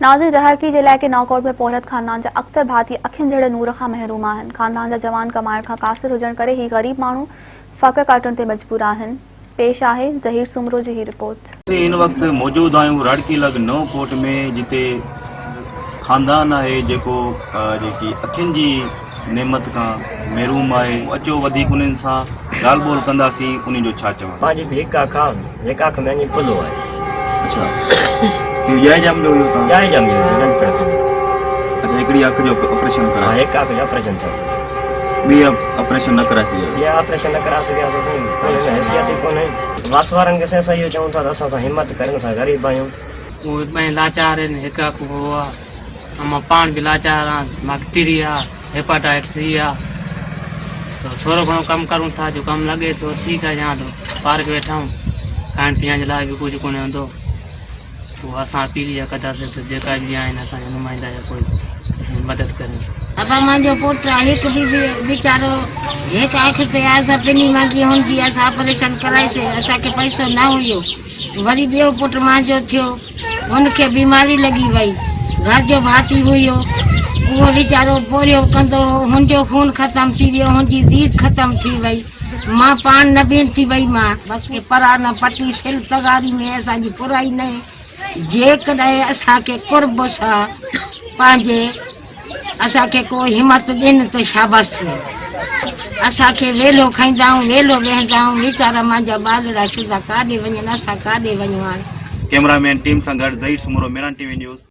ناظرين رهڙڪي جي علائقي نوڪوٽ ۾ پورهيت خاندان جا اڪثر ڀاتي اکين جهڙي نور کان محروم آهن. خاندان جا جوان ڪمائڻ کان قاصر هجڻ ڪري هي غريب ماڻهو فاقه ڪاٽڻ تي مجبور آهن. پيش آهي ظهير سومرو جي هي رپورٽ. اسين هن وقت موجود آهيون راڙڪي لڳ نئون ڪوٽ ۾ جتي خاندان آهي جيڪو جيڪي اکين جي نعمت کان محروم آهي اچو وڌيڪ انهن سان ڳالهه ٻولهه ڪنداسين انهن جو ڇا چوڻ. پنهنجي به هڪ اک آ هڪ اک ۾ اڃي ڦلو آهي. اڇا اهو ڄائي ڄام جو هيو تان. ڄائي ڄام جو هيو ننڍپڻ کان. اڇا هڪڙي اک جو آپريشن ڪرايو. ها هڪ اک جو آپريشن ٿيو. ٻي آپريشن نه ڪرائي سگهيا. ٻي آپريشن نه ڪرائي سگهياسين سائين ان ۾ حيثيت ئي ڪونهي. واس وارن کي سائين اسان اهو چئون ٿا ته اسان سان همت ڪرين اسان غريب آهيون. اهي ٻئي لاچار آهن هڪ اک هو آ. مان پاڻ به لاچار آهيان مان کي تري آ هيپاٽائٽس سي آ ته ٿورو گهڻو ڪم ڪرون ٿا جو ڪم لڳي ٿو ٺيڪ آ يا ته پارڪ ويٺا آهيون کائڻ پيئڻ جي لاء به ڪجهه ڪونهي هوندو پوء اسان اپيل اها ڪنداسين ته جيڪا به آهن اسان جا نمائندا يا ڪوئي اسان جي مدد ڪرين. ابا مانجو پٽ آ هڪ بي بي ويچارو هڪ اک تي آ سا پني مانگي هن جي اسان آپريشن ڪرائيسي اسان کي پئسو نه هيو وري ٻيو پٽ مانجو ٿيو هن کي بيماري لڳي وئي. گهر جو ڀاتي هيو. اهو ويچارو پورهيو ڪندو هو. هن جو خون ختم ٿي ويو. هن جي ديد ختم ٿي وئي. مان پاڻ نبين ٿي وئي مان. بس پرا نه پٽي سل تغاري ۾ اسان جي پرائي نه. جيڪڏهن اسان کي قرب سان پنهنجي اسان کي ڪو همت ڏين ته شاباس ٿئي. اسان کي ويلو کائيندا آهيون ويلو ويهندا آهيون ويچارا مانجا ٻالڙا شدا ڪاڏي وڃن اسان ڪاڏي وڃون هاڻ. ڪئميرا مين ٽيم سان گڏ Zaheer Soomro Mehran T V news.